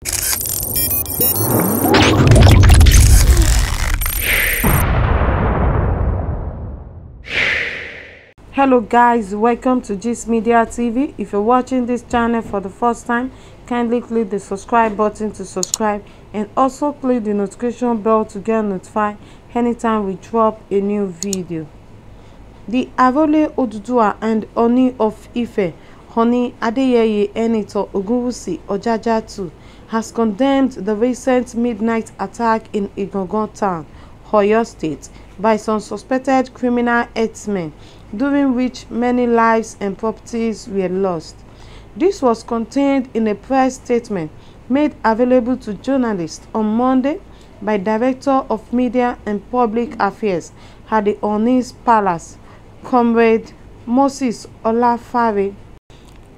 Hello guys, welcome to Gist Media TV. If you're watching this channel for the first time, kindly click the subscribe button to subscribe and also click the notification bell to get notified anytime we drop a new video. The Arole Oduduwa and Oni of Ife, Oni Adeyeye Enitan Ogunwusi Ojaja II, has condemned the recent midnight attack in Igangan town, Oyo State, by some suspected criminal herdsmen, during which many lives and properties were lost. This was contained in a press statement made available to journalists on Monday by Director of Media and Public Affairs at the Oni's Palace, Comrade Moses Olafare.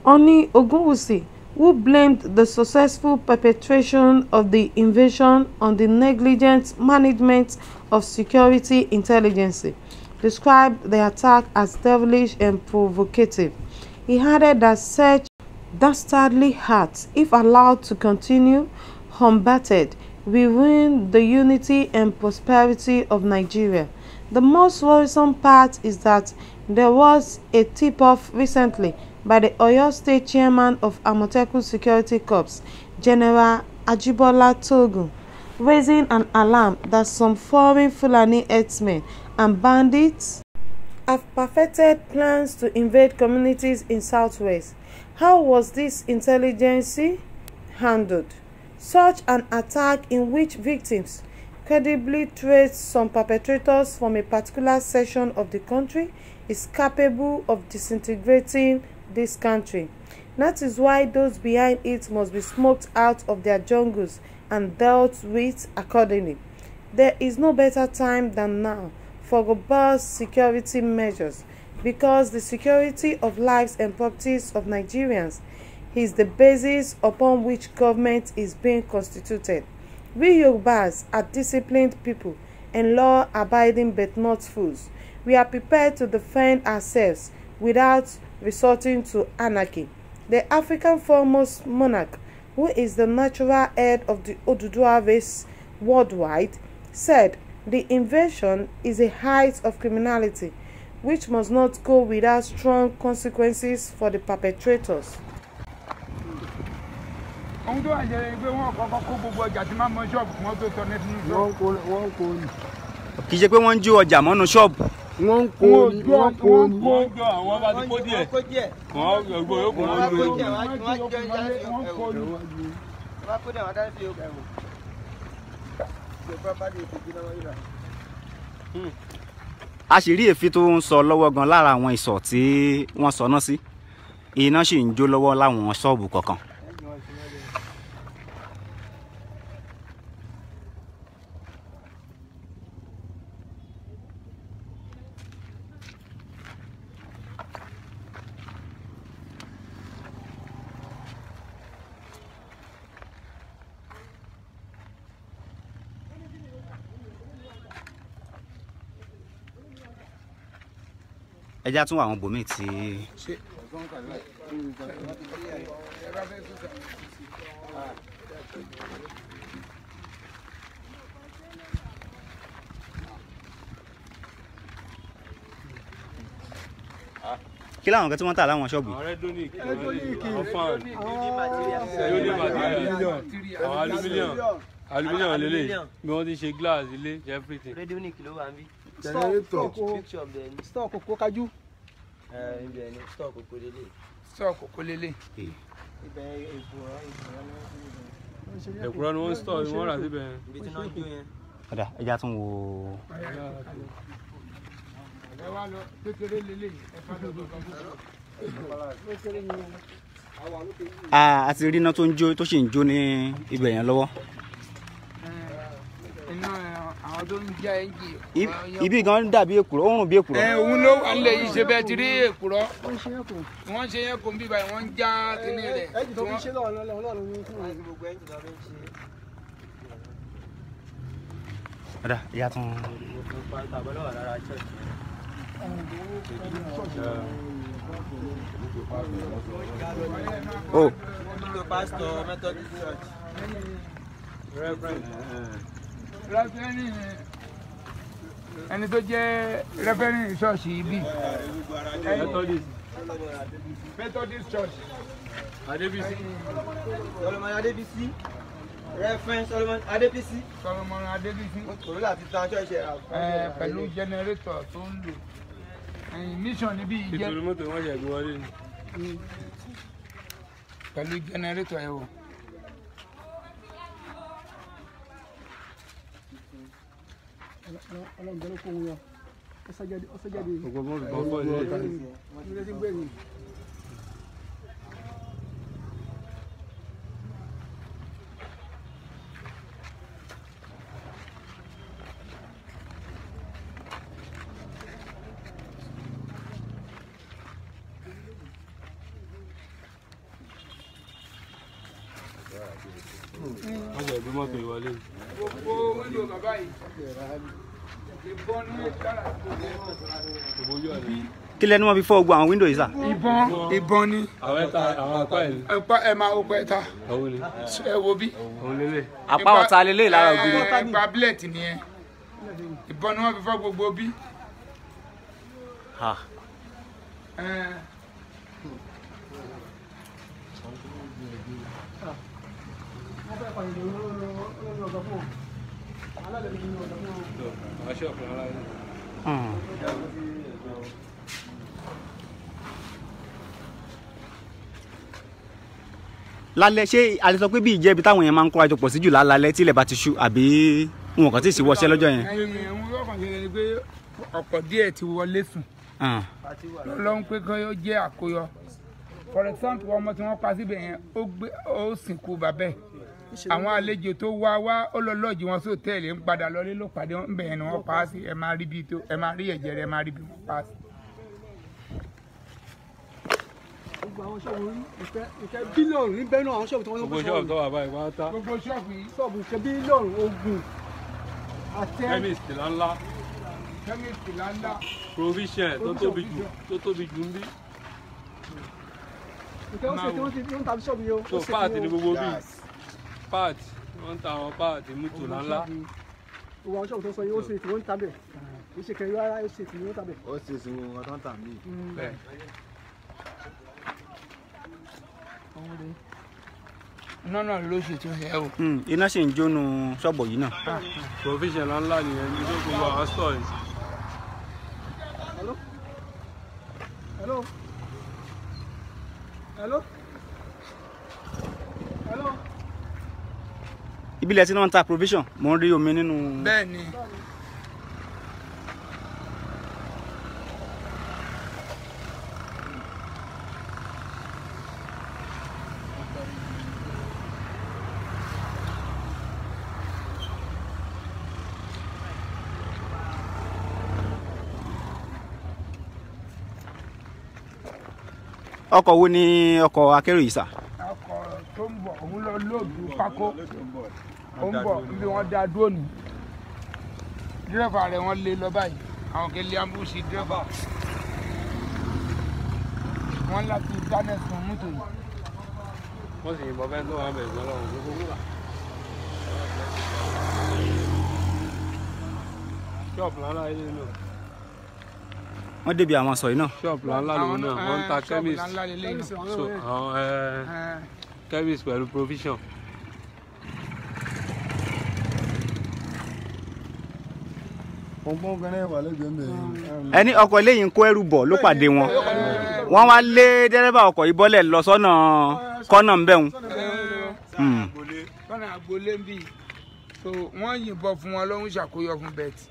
Oni Ogunwusi, who blamed the successful perpetration of the invasion on the negligent management of security intelligence, described the attack as devilish and provocative. He added that such dastardly acts, if allowed to continue unabated, will ruin the unity and prosperity of Nigeria. The most worrisome part is that there was a tip-off recently by the Oyo State Chairman of Amotekun Security Corps, General Ajibola Togun, raising an alarm that some foreign Fulani herdsmen and bandits have perfected plans to invade communities in Southwest. How was this intelligence handled? Such an attack, in which victims credibly traced some perpetrators from a particular section of the country, is capable of disintegrating this country. That is why those behind it must be smoked out of their jungles and dealt with accordingly. There is no better time than now for robust security measures, because the security of lives and properties of Nigerians is the basis upon which government is being constituted. We Yorubas are disciplined people and law-abiding but not fools. We are prepared to defend ourselves without resorting to anarchy. The African foremost monarch, who is the natural head of the Oduduwa race worldwide, said the invasion is a height of criminality which must not go without strong consequences for the perpetrators. Ohun tó wà jẹ́ pé wọ́n kọ́kọ́ kó gbogbo ọjà tí máa mọ ṣọ́ọ̀bù kí wọ́n tó tọ́ ní sínú ṣọ́ọ̀bù. Kì í ṣe pé wọ́n ń jí ọjà mọ́nú ṣọ́ọ̀bù. Wọ́n ń kó ní wọ́n kó ní. Wọ́n ń jọ àwọn bá ti kó díẹ̀. Wọ́n gbogbo yòókù wọ́n ń lò. A sì rí èéfín tó ń sọ lọ́wọ́ gan lára àwọn ìsọ̀ tí wọ́n sọ náà sí. Iná sì ń jó lọ́wọ́ láwọn ṣọ́ọ̀bù kọ̀ọ̀kan. Ẹja tún àwọn bòmíì tí. Kí láwọn nǹkan tí wọ́n tà láwọn ṣọ́ọ̀bù? Àwọn Redonic, àwọn fan, àwọn aluminium lélẹ̀ bí wọ́n ti ṣe glass ilé everything. Redonic ló wà níbí. Generator. Store kòkó kájú. Ibẹ̀ ni store kòkó lélẹ̀. Store kòkó lélẹ̀. Ibẹ̀ èkùrọ́ ni wọ́n ń store ni wọ́n rà síbẹ̀. Ibi tí wọ́n ń jó yẹn. Ọ̀dà ẹja tún wo. Ẹ wá lọ kékeré lélẹ̀ ẹ fà lọ bọ̀. A ti rí iná tó ń jó tó sì ń jó ní ibẹ̀ yẹn lọ́wọ́. Iná àwọn tó ń já ẹ́ńjì. Ibi gan dàbí èkùrọ́, ó rùn bí èkùrọ́. Ẹ òun ló wà nílẹ̀ yìí ṣe bẹ́ẹ̀ ti rí èkùrọ́. Wọ́n ṣe yẹn kò ń bí báyìí, wọ́n ń já kinní rẹ̀. Ẹ́ńjì tó fi ṣe lọ́wọ́ lọ́wọ́ ló ń kú. Ọ̀dà ìyá tún. Oh. Pastor Methodist Church. Rẹ́fẹ́rì ẹni tó jẹ́ rẹ́fẹ́rì ṣọ́ọ̀ṣì ibi. Methodist. Methodist Church. Adébísí. Solomon Adébísí. Reverend Solomon Adébísí. Solomon Adébísí. Kòrólà ti tan ṣọ́ọ̀ṣì ẹ̀. Pẹ̀lú jẹnẹrétọ̀ tó ń lò. Mission níbí jẹ́. Ìtòrí mọ́tò wọ́n ṣe gbé wọlé ni. Pẹ̀lú jẹnẹrétọ̀ ẹ̀ wò. Ọlọ́run jẹ́ ló kó wọn yọ. Ó sẹ́jáde. Gbogbo mọ́tò kan fọ́ ilé. Ilé tí ń gbé yìí. Wọ́n ṣe gbé mọ́tò ìwọlé. Gbogbo wíńdò bàbá yìí. Ìbọn ní kára. Gbogbo ojú àná. Kí lẹni wọ́n fi fọ́ gbogbo àwọn wíńdò yìí sà. Ìbọn ni. Àwọn ẹ̀ta àwọn apá ẹ̀ ni. Ẹ máa wo pẹ́ta. Àwọn ni. Ẹ wo bí. Òun lélẹ̀. Apá ọ̀tá lélẹ̀ lára ògiri. Ìpa bílẹ̀tì nìyẹn. Ìbọn ni wọ́n fi fọ́ gbogbo bí. Wọ́n fẹ́ pàdé lórí ọ̀gá fún wọn. Alálẹ̀ lórí ọ̀gá fún wọn. Àwọn ṣọ́ọ̀pù ńlá yìí. Lálẹ́ ṣé a lè sọ pé bí ìjẹ́bi táwọn èèyàn máa ń kóra jọ pọ̀ sí jù lálẹ́ tí ilẹ̀ bá ti ṣú àbí wọn kàn tí ì sí wọṣẹ́ lọ́jọ́ yẹn. Ẹyin òun yóò kàn ṣe ni pé ọ̀pọ̀ díẹ̀ ti wọlé sùn. Lọ́lọ́run pé kí ó jẹ́ àkóyọ. For example, ọmọ tí wọ́n pa síbẹ̀ yẹn ó gbé ó sìnkú bàbá ẹ̀. Àwọn àlejò tó wá wá ó lọ lọ́ọ̀jì wọn sí òtẹ́ẹ̀lì ń padà lọlé ló pàdé wọn bẹ̀yẹn ni wọ́n pa á sí. Ẹ máa rí bí tó ẹ máa rí ẹ̀jẹ̀ rẹ̀ ẹ máa rí bí wọ́n pa á sí. Gbogbo àwọn ṣọ́ọ̀bù rí ìkẹ́ bílíọ̀nù ní bẹ́ẹ̀ náà àwọn ṣọ́ọ̀bù tí wọ́n ń Gbogbo ṣọ́ọ̀bù tó wà báyìí wọ́n á ta. Gbogbo ṣọ́ọ̀bù yìí. Ṣọ́ọ̀bù ìkẹ́ bílíọ̀nù ogún àtẹ. Chemist ńláńlá. Chemist ńláńlá. Provision tó tóbi jù tó tóbi jù ń bí. Ìkẹ́ ó ṣe tí wọ́n ti ń ta ṣọ́ọ̀bù yìí o. So páàtì ni gbogbo bíi páàtì wọ́n ń ta àwọn páàtì mútù ńláńlá. Gbogbo àwọn ṣọ́ọ̀bù tó sọ yìí ó ṣe tí wọ́n ń ta bẹ̀. Kì í ṣe kẹrin rárá ó ṣe tí wọ́n ń ta bẹ̀. Ó ṣe sí wọn tó ń tà mí. Bẹ́ẹ̀. Iná náà ló ṣe tó yẹ o. Iná sì ń jónu ṣọ́ọ̀bù yìí náà. Provision ńláńlá nìyẹn ní tó gbogbo àwọn store yìí. Hello? Hello? Hello? Hello? Ìbílẹ̀ tí wọ́n ń ta provision mo ń rí omi nínú. Bẹ́ẹ̀ ni. Ọkọ̀ wo ni ọkọ̀ akérò yìí sà? Ọkọ̀ tó ń bọ̀ òun lọ lóòdù pákó. Ó ń bọ̀ níbi wọ́n dá dúró nù. Dírẹ́fà rẹ̀ wọ́n lé lọ báyìí. Àwọn kele amúṣe dírẹ́fà. Wọ́n láti dáná sun mọ́tò yìí. Wọ́n sì yìnbọn fẹ́ tó wà bẹ̀rẹ̀ gbọ́dọ̀ òun gbogbo wà. Ṣọ́ọ̀pù ńláńlá ilé náà. Wọ́n débi àwọn sọ yìí náà. Ṣọ́ọ̀pù ńláńlá lòun náà wọ́n ń ta chemist. So àwọn chemist pẹ̀lú provision. Ọgbọ́n gan-an wà lẹ́gbẹ̀ẹ́ mẹ́rin. Ẹni ọkọ̀ eléyìí ń kó ẹrù bọ̀ ló pàdé wọn. Wọ́n wá lé dẹ́rẹ́bà ọkọ̀ yìí bọ́lẹ̀ lọ sọ́nà kọ́nà ń bẹ̀hùn. Sọ́nà agboolé ń bì. So wọ́n yìnbọn fún wọn lọ́hún ṣàkóyọ fún bẹ́ẹ̀tì.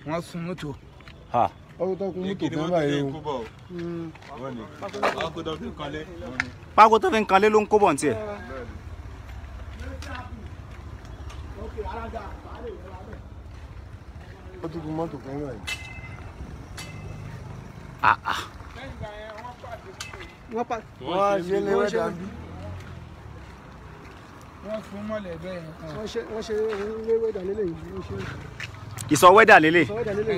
Wọ́n sun mọ́tò. Ọkọ̀ tó kún mọ́tò kan báyìí o. Pákó tó fi ń kanlé ló ń kó bọ̀ ní tiẹ̀. Ó tún kún mọ́tò kan báyìí. Wọ́n Wọ́n á ṣe lé wẹ́dà bí. Wọ́n sun mọ́lẹ̀ bẹ́ẹ̀. Wọ́n ṣe ilé wẹ́dà lélẹ̀ yìí. Ìsọ wẹ́dà lélẹ̀.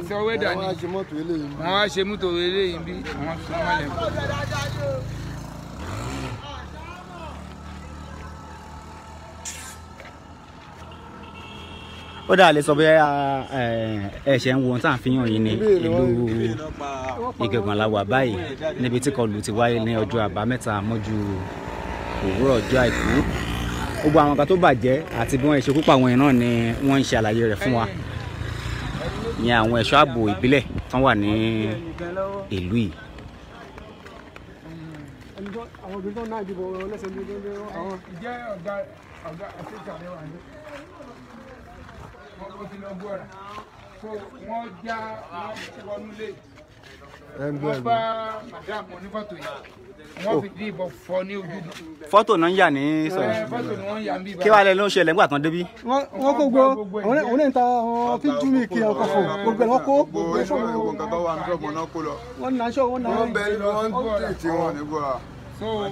Ìsọ wẹ́dà ni. Wọ́n á ṣe mọ́tò eléyìí. Wọ́n á ṣe mọ́tò eléyìí bí wọ́n sun mọ́lẹ̀. Ó dáa lè sọ bí ẹ ṣe ń wo ohun tá à ń fi hàn yín ní ìlú Ìgangan la wà báyìí, níbi tí kọlù ti wáyé ní ọjọ́ àbámẹ́ta mọ́jú òwúrọ̀ ọjọ́ àìkú. Gbogbo àwọn kan tó bàjẹ́ àti bí wọ́n ṣe kú pa àwọn yẹn náà ni wọ́n ń ṣe àlàyé rẹ̀ fún wa, ìyẹn àwọn ẹ̀ṣọ́ ààbò ìbílẹ̀ tán wà ní ìlú yìí. Àwọn obìnrin tó ń ná ìdìbò ọlọ́sẹ̀ ní àwọn. Jẹ́ ọ̀gá ọ̀gá àṣetà rẹ̀ wà ní. Wọ́n ti lọ gbọ́ra. So wọ́n já wọ́n wọnú lé. Wọ́n bá madam onífọ́tò yìí. Wọ́n fi dí ìbọn fọ́ ní ojú. Fọ́tò náà ń yà ní sọ̀rọ̀. Fọ́tò ni wọ́n ń yà ń bí. Kí wàá lẹ ló ń ṣẹlẹ̀ nígbà tán débí? Wọ́n kó gbọ́ àwọn náà ń ta àwọn píjú mi kí ọkọ̀ fò gbogbo ẹ̀ wọ́n kó. Gbogbo nǹkan tó wà ní ṣọ́ọ̀bù náà kó lọ. Wọ́n ń aṣọ wọn náà. Wọ́n bẹ wọ́n ń tì wọ́n ní gbọ́ra. So wọ́n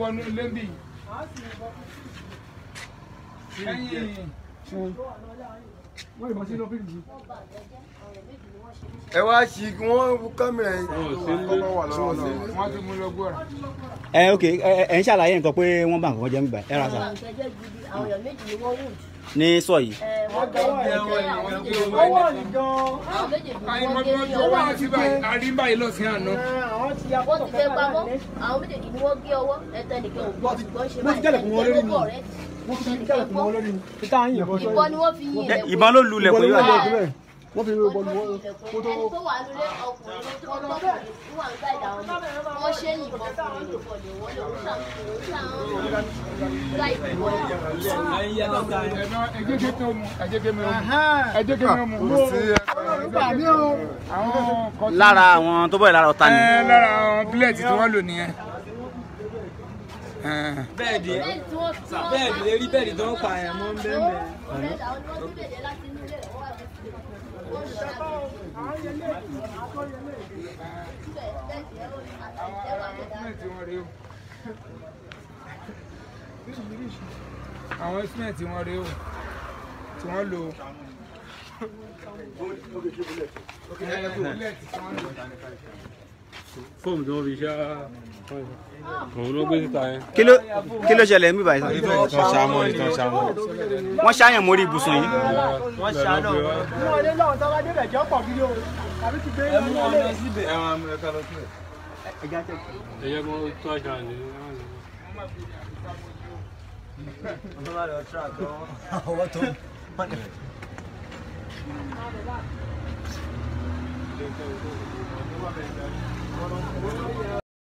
wọnú ilé bí. Ẹ̀yìn. Wọ́n ìbọn sínú fíríjì. Ẹ wá sí wọ́n kámẹ́rà yìí. Wọ́n ti mú lọ gbọ́ra. Ẹ ok, ẹ ń ṣàlàyé nǹkan pé wọ́n bá nǹkan jẹ́ nígbà ẹ ra sa. Àwọn èèyàn méjì ni wọ́n wùd. Ní sọ yìí. Wọ́n gbọ́ Ọwọ́ nìkan. Àwọn méjèèjì ni Àyìn wọ́n mọ́ gé bí wọ́n ní ti ọwọ́. wá sí báyìí, àrí báyìí lọ sí àná. Wọ́n ti fẹ́ pamọ́. Àwọn méjèèjì ni wọ́n gé ọwọ́. Ẹ̀tẹ̀ nìkan ò gbọ́ ṣùgbọ́n ṣe Wọ́n ti jálẹ̀kùn wọn lórí ni. báyìí. Wọ́n ti jálẹ̀kùn wọn lórí ni. Títà ń yìnbọn sọ́yìn. Ìbọn ni wọ́n fi yin ilẹ̀kùn. Ìbọn ló lulẹ̀ pẹ̀lú Ìbọn ló àjẹ́. lulẹ̀. Wọ́n fi ìbọn lù wọ́n. Ẹni tó wà nílé ọkùnrin tó tọkùnrin tó wà ń gáìdà wọn ni wọ́n ṣe yìnbọn fún un lòpọ̀ lè wọlé òun ṣàǹkó gáìdì wọlé. Ẹ jẹ́ kí mi ó mu, ẹ jẹ́ kí mi ó mu, ẹ jẹ́ kí mi ó mu. Àwọn kan tí- Lára àwọn tó bọ̀ lára ọ̀tá ni. Ẹ, lára àwọn bílẹ̀tì tí wọ́n lò nìyẹn. Bẹ́ẹ̀dì bẹ́ẹ̀dì lérí bẹ́ẹ̀dì tó ń pa ẹ̀ mọ́ ń bẹ́ẹ̀ bẹ́ẹ̀. Àwọn instrument tí wọ́n rèé o, tí wọ́n lò. Fóòmù tí wọ́n fi ṣá òun ló gbé síta yẹn. Kí ló ṣẹlẹ̀ níbí báyìí? Wọ́n ṣáyàn mórí ibùsùn yìí. Wọ́n ṣá náà. Wọ́n lé lọ́wọ́ tó bá débẹ̀ jẹ́ ọ̀pọ̀ gidi o. Tàbí ti gbé Ẹ mú wọn lọ síbẹ̀. Ẹ jẹ́ kó tó àṣà ní. Wọ́n bá lọ track ọwọ́ tó.